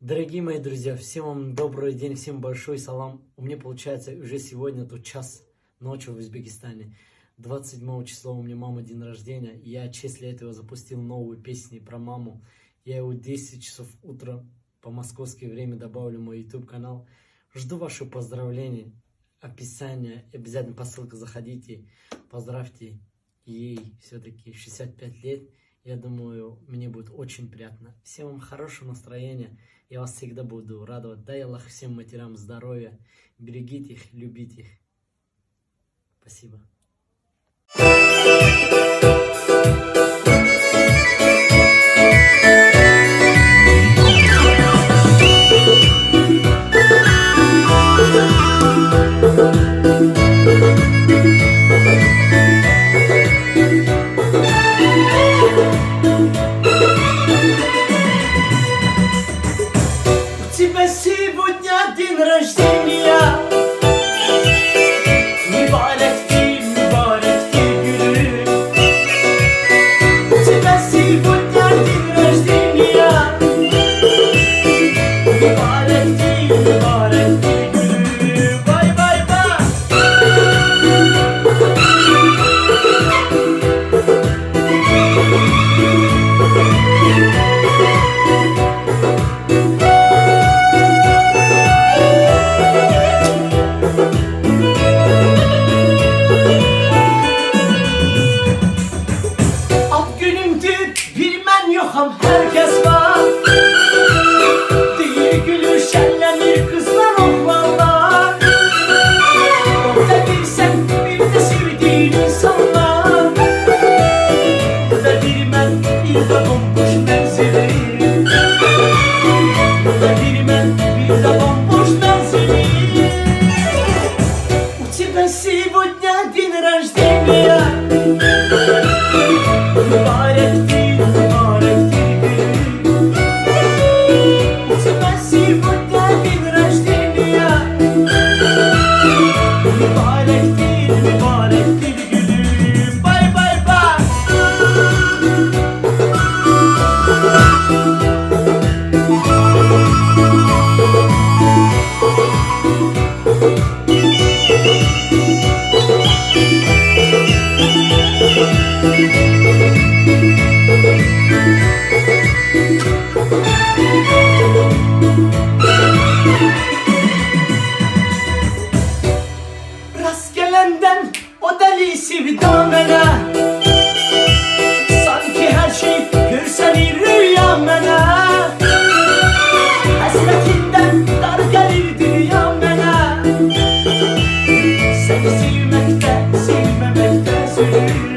Дорогие мои друзья, всем вам добрый день, всем большой салам. У меня получается уже сегодня тут час ночи в Узбекистане. 27 числа у меня мама день рождения. Я в честь этого запустил новую песню про маму. Я его 10 часов утра по московское время добавлю в мой YouTube канал. Жду ваши поздравления, описание, обязательно по ссылке заходите, поздравьте ей все-таки 65 лет. Я думаю, мне будет очень приятно. Всем вам хорошего настроения. Я вас всегда буду радовать. Дай Аллах всем матерям здоровья. Берегите их, любите их. Спасибо. У тебя сегодня день рождения. Mübarektir, mübarektir gülüm. У тебя сегодня день рождения. Mübarektir, mübarektir gülüm. Vay vay vay. Ad günümdür bir mən yoxam, herkes var. Deyir gülür, şenlenir kızlar, oğlanlar. Orada bir sen, bir de sevdiğin insanlar. Burada bir mən, bir de bomboş mənzilim. Burada bir mən, bir de bomboş mənzilim. У тебя сегодня день рождения. Mübarektir, mübarektir gülüm. У тебя сегодня день рождения. Mübarektir, mübarektir gülüm. Bay bay bay. Rast gelenden o deli sevda mənə. Sanki her şey görsənir rüya mənə. Həsrətindən dar gəlir dünya mənə. Səni sevməkdə, sevməməkdə zülüm.